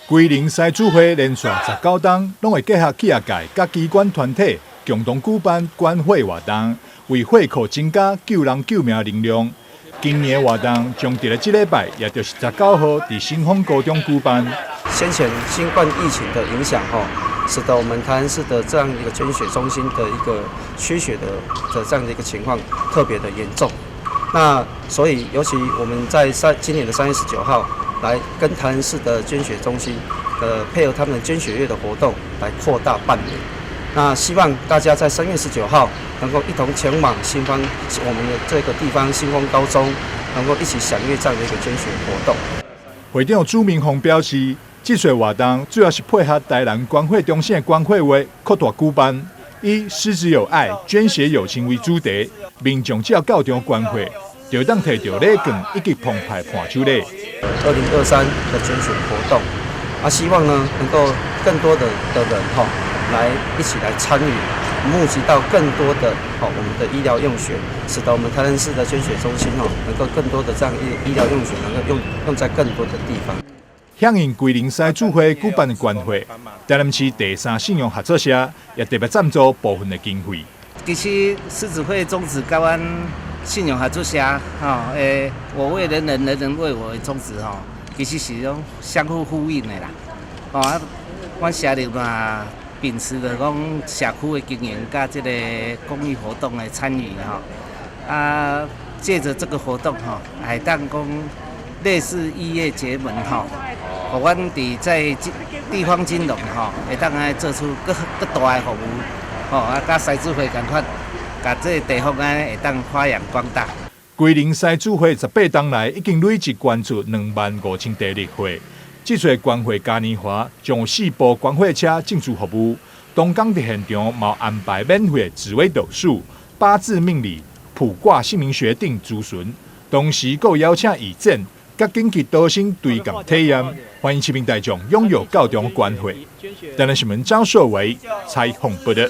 龜苓獅子會連續19冬，攏會結合企業界佮機關團體共同舉辦捐血活動，為血庫增加救人救命能量。今年的活動將佇咧這禮拜，也就是19號，佇新豐高中舉辦。先前新冠疫情的影響，吼，使得我們台南市的這樣一個捐血中心的一個缺血的這樣的一個情況特別的嚴重。那所以，尤其我們在今年的3月19號，來跟台南市的捐血中心，配合他們捐血月的活動，來擴大辦理。那希望大家在3月19號能夠一同前往新豐我們的這個地方新豐高中，能夠一起響應這樣的一個捐血活動。會長朱明宏表示，這次活動主要是配合台南捐血中心的捐血月擴大舉辦，以獅子有愛、捐血有情為主題，民眾只要到場捐血，就當提著禮券以及澎湃伴手禮。 2023的捐血活動，啊，希望呢能夠更多的人吼來一起來參與，募集到更多的吼我們的醫療用血，使得我們台南市的捐血中心吼能夠更多的這樣醫療用血能夠用在更多的地方。響應龜苓獅子會舉辦的捐血，台南市第三信用合作社也特別贊助部分的經費。其實獅子會宗旨佮阮信用合作社吼，我為人人，人人為我的宗旨吼，其實是種相互呼應的啦。吼啊，阮社裡嘛秉持著講社區的經營佮這個公益活動的參與吼，啊，借著這個活動吼，會當講類似異業結盟吼，予阮佇在地方金融吼，會當來做出閣閣大的服務，吼啊，佮獅子會仝款，共這個地方按呢會當發揚光大。龜苓獅子會18冬來已經累計捐出25,000袋熱血。這次捐血嘉年華將有四部捐血車進駐服務，當天佇現場嘛安排免費紫微斗數、八字命理、卜卦姓名學等諮詢，同時閣邀請義診佮緊急逃生隊共體驗，歡迎市民大眾踴躍到場捐血。台南新聞張碩維採訪報導。